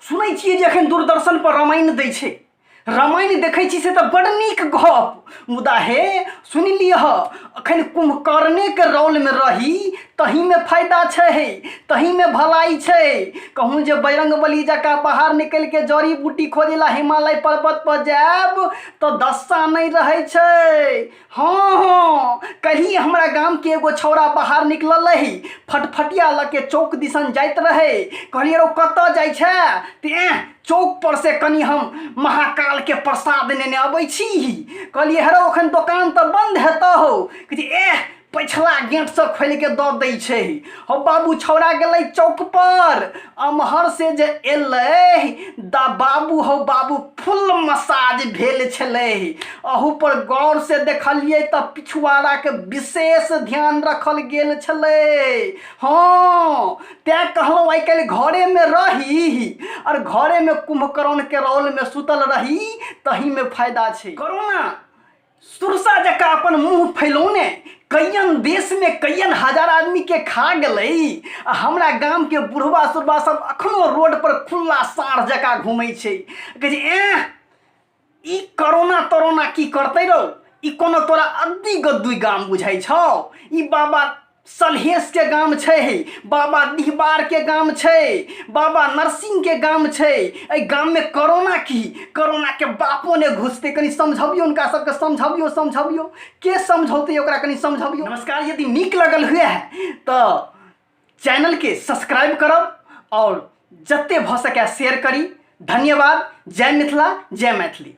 सुनै छियै जे एखन दूरदर्शन पर रामायण दै छै। रामायण देखै छी से तऽ बड़ नीक गप, मुदा हे सुनि लिअ, एखन कुम्भकर्णेके रोलमे रही तहीमे फायदा छै, तहीमे भलाई छै। कहूँ जे बजरंग बली जकाँ बाहर निकलिके जड़ी बूटी खोजै ला हिमालय पर्वत पर जायब तऽ दशा नहि रहै छै। हँ हँ, कल्हि हमरा गामके एगो छौड़ा बाहर निकलल रही, फटफटिया लऽ के चौक दिसन जाइत रहै। कहलियै, रौ कतऽ जाइ छै? तऽ एह, चौक पर से कनि हम महाकालके प्रसाद नेने अबै छी। कहलियै, हे रौ, एखन दोकान तऽ बन्द हेतौ हौ। कहै छै, एह, पछिला गेटसँ खोलिके दऽ दै छै। हौ बाबू, छौड़ा गेलै चौक पर, अमहर से जे एलै दा बाबू, हौ बाबू, फुल मसाज भेल छलै। अहू पर गौर से देखलियै तऽ पिछुआड़ाके विशेष ध्यान रखल गेल छलै। हँ, तैँ कहलहुँ आइ काल्हि घरेमे रही आओर घरेमे कुम्भकर्णके रोलमे सुतल रही, तहीमे फायदा छै। कोरोना सुरसा जकाँ अपन मुँह फैलौने कईयन देशमे कईयन हजार आदमीके खा गेलै, आ हमरा गामके बुढ़वा सुढ़वा सब अखनो रोड पर खुल्ला साँढ़ जकाँ घूमै छै। कहै छै, एह, ई करोना तरोना की करतै रौ? ई कोनो तोरा अद्दी गद्दी गाम बुझाइ छौ? ई बाबा सलहेशके गाम छै, बाबा डिहबारके गाम छै, बाबा नरसिंहके गाम छै। एहि गाममे करोना की, करोनाके बापो नहि घुसतै। कनि समझबियौ हुनका सबके, समझबियौ, समझबियौ। के समझौतै ओकरा? कनि समझबियौ। नमस्कार, यदि नीक लगल हुए तऽ चैनलके सब्सक्राइब करब आओर जते भऽ सकै शेयर करी। धन्यवाद। जय मिथिला, जय मैथिली।